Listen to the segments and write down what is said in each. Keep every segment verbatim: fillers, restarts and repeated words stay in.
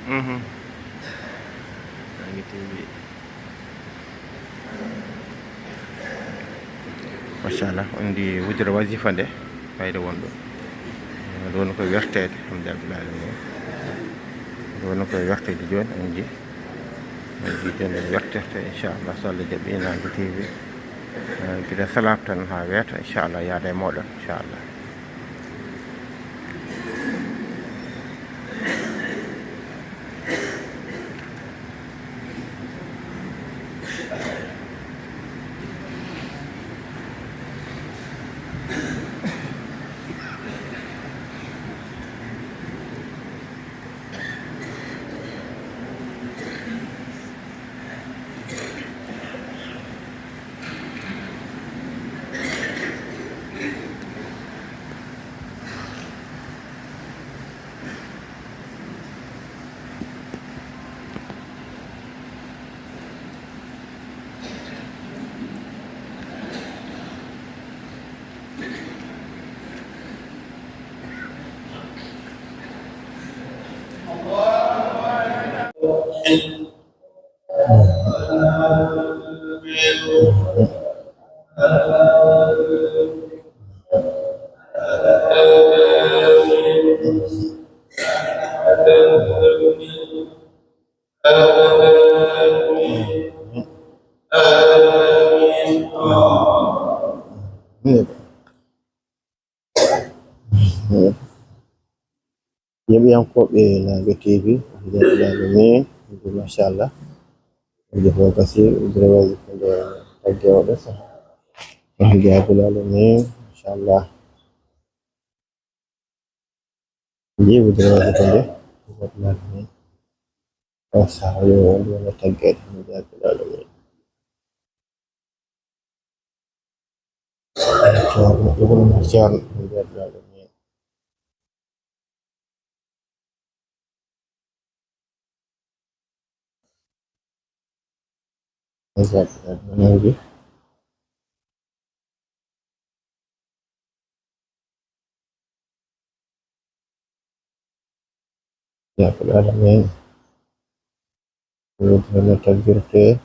Mhm. Nangi T V. Machallah, on ndi wujura wasifa nde, fayda wonɗo. Ɗo woni koye werteede, alhamdulillahi rabbil alamin. Ɗo woni koye werteede jooni, on ndi. On ndi jooni en wertirte, inchallah, so Allah jaɓi, Nangi T V. Eh, gila salaam tan haa weeta, inchallah, yaada e mooɗon, inchallah. Yeɓiyankooɓe Naange T V, alhamdulillahi alamin, machallah. Wujure fof gasi, wujure waɗi ko nde tagge oɗo saha. Alhamdulillahi alamin, machallah. Nji wujure waɗi ko nde, alhamdulillahi alamin. O saha yo wonde wona taggeede, alhamdulillahi alamin. Ceerno Ibrahima Ceerno, alhamdulillahi alamin. Nangi. Ya Rabbal alamin. Wujure no taggirte.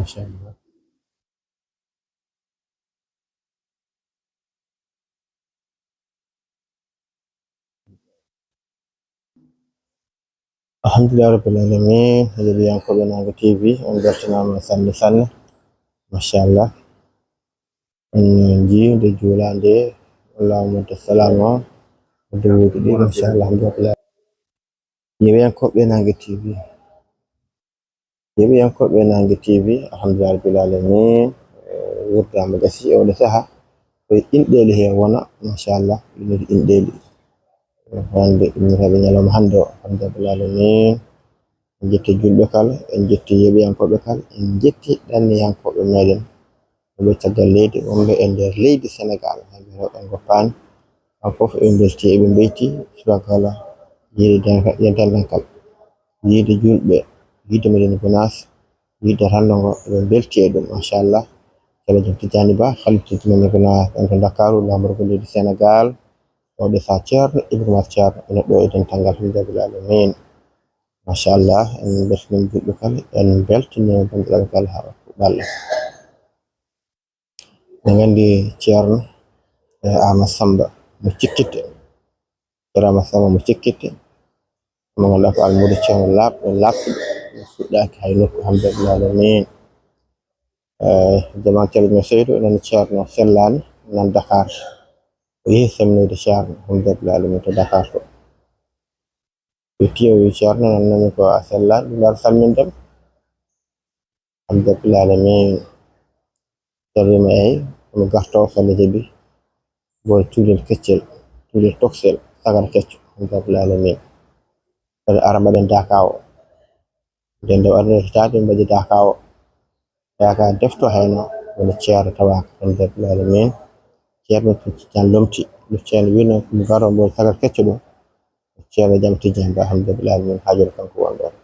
Machallah. Alhamdulillahi rabbil alamin, yeɗiyankooɓe Naange T V, on beltanaama sanne sanne. Machallah. On njii nde juulaande, on laamu mo salaam o, o dowuuji ɗi, machallah, alhamdulillah. Yeɓiyankooɓe Naange T V. Yeɓiyankooɓe Naange T V, alhamdulillah rabbil alamin, eh, wirdaama gasi e oɗo saha. Koye inɗeeli he wona, machallah, ɗum woni inɗeeli. Wonde ɗum woni heɓe ñalawma hannde o, alhamdulillah rabbil alamin. En njetti julɓe kala, en njetti yeɓiyankooɓe kala, en njetti ɗanniyankooɓe meɗen. Wonɓe caggal leydi, wonɓe e nder leydi Senegal, hay ɓe rewɓe ngoppaani. Kamɓe fof eɓe mbelti, eɓe mbeyti, subaka kala, yiide denka-, yiide dental, yiide julɓe, yiide Medina Gunaas, yiide renndo ngo, eɓe mbelti e ɗum, machallah. Ceerno Tijjaani Bah, Khalifa Tijjaani Gunaas, en to Ndakaaru, laamorgo leydi Senegal, oɗo saha Ceerno Ibrahima Ceerno, ene ɗo e dental ngal, alhamdulillah rabbil alamin. Machallah, en mbeltaniima julɓe kala, en mbeltaniima banndiraaɓe kala haa ɓalli. Eɗen nganndi Ceerno, eh, Aamadu Sammba mo Cikkitte. Ceerno Aamadu Sammba mo Cikkitte. Mo ngannduɗaa ko almuudo Ceerno laaɓɗo, laaɓtuɗo. O fuɗɗaaki hay nokku, alhamdulillah alamin. Eh, jaman Ceerno Ibn Seydu, nani Ceerno sellaani, nan Dakar. O yehi semnoyde Ceerno, alhamdulillah alamin, to Dakar to. Ɓe kewi Ceerno, nannumi ko a sellaani, ɗum ar salminde ma. Alhamdulillahi alamin. Ceerno wiima, eey, kono gartoowo so Allah jaɓi, mboɗo cuulel keccel, cuulel toksel, sagar kecco. Alhamdulillahi alamin. Kadi ara mbaɗen daakaawo. Nden nde arno hitaade, mbaɗi daakaawo. Daaka defto heen, woni Ceerno tawaaka. Alhamdulillahi alamin. Ceerno Tijjaan lomti. No Ceerno wiino, ko mo garo mbo sagar kecco ɗum. Ceerno Jaam Tijjaan Ba, alhamdulillahi alamin, haajol kanko won ɗon.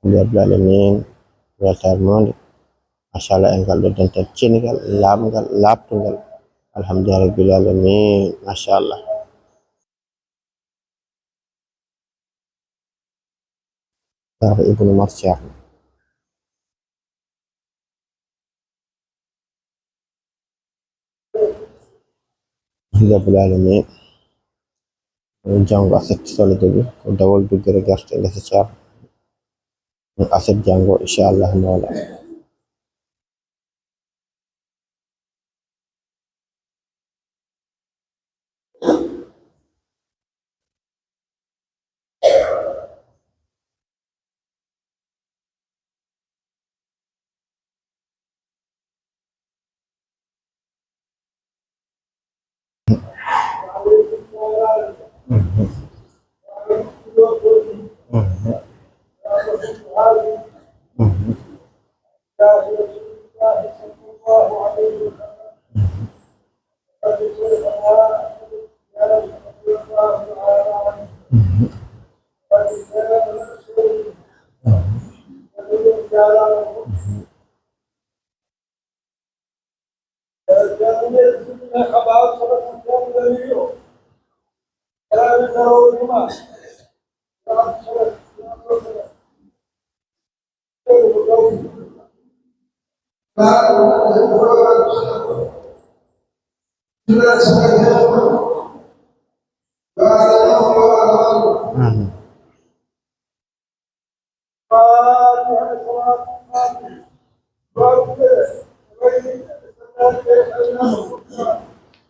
Alhamdulillahi alamin, weltaare mawde. Machallah, en ngal ɗo dental cenigal, laaɓngal, laaɓtungal. Alhamdulillahi rabbil alamin, machallah. Ceerno Ibnu Umar Ceerno. Alhamdulillahi rabbil alamin. Janngo aset, so Allah jaɓi, ko dawol duggere gerte ngesa Ceerno. Aset janngo, inchallah, mawla.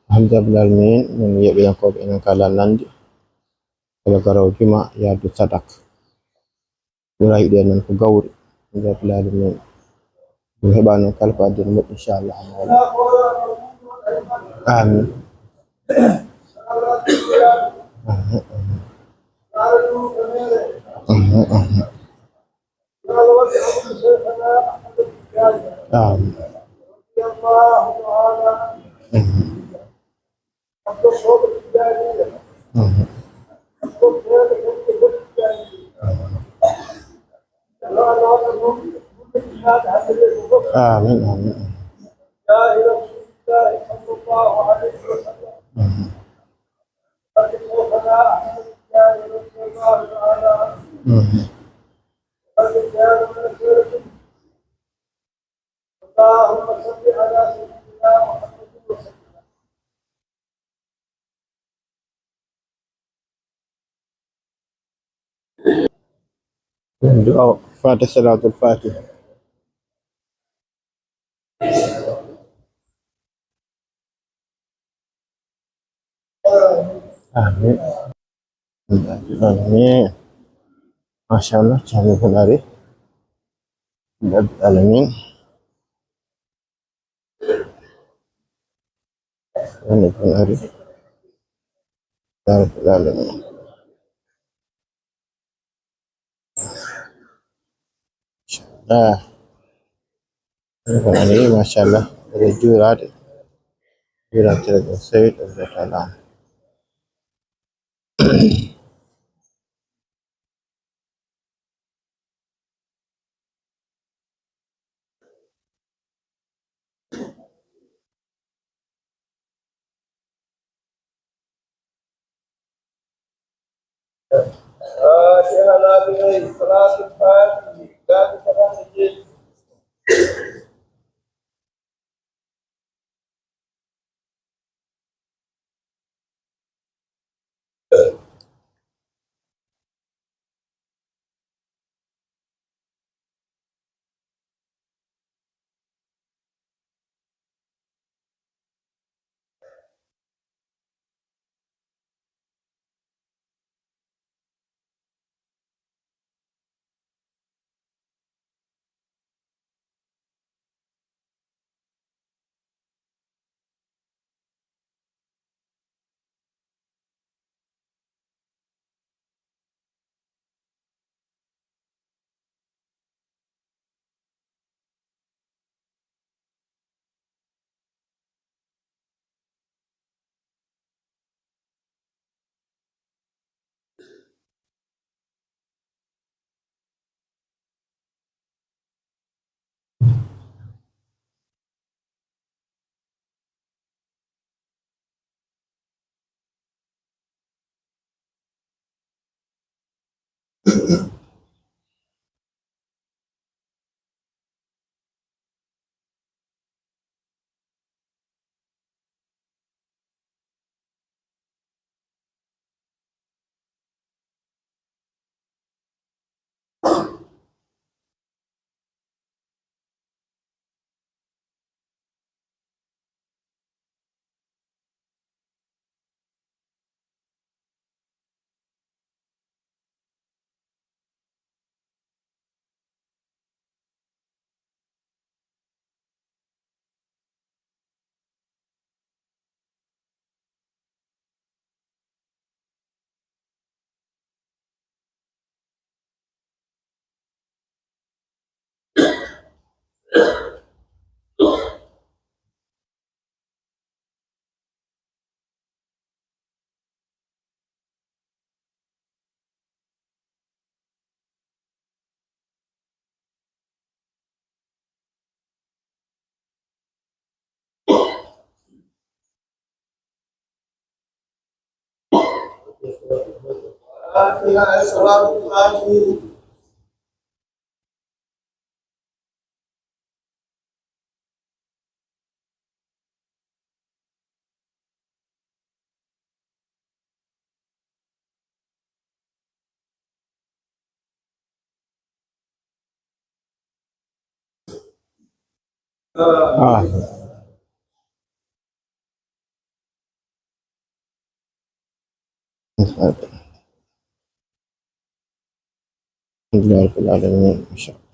Alhamdulillahi alamin, min yeɓiyankooɓe enen kala nandi. Kala garowo juma yaadu sadak. Wona yiɗe noon ko gawri. Alhamdulillahi alamin. Ɗum heɓa noon kala ko addi no moƴƴi, inchallah. Amin. Amin, amin. Amin, amin. Amin. Amin. Amin, amin. Amin. Amin. اللهم صل على سيدنا محمد وسلم. Du'a Fatiha, Salatul Fatiha. Amin. Amin. Machallah, Ceerno Ibn Ari. Rabbil alamin. Ceerno Ibn Ari. Rabbil alamin. Ah. Ko nani, machallah. Eɗen juuraade. Juurantere ɗum sewit ɗum reta laam. Fatiha, salaatul faatihi. Ah. الحمد لله رب العالمين. إن شاء الله.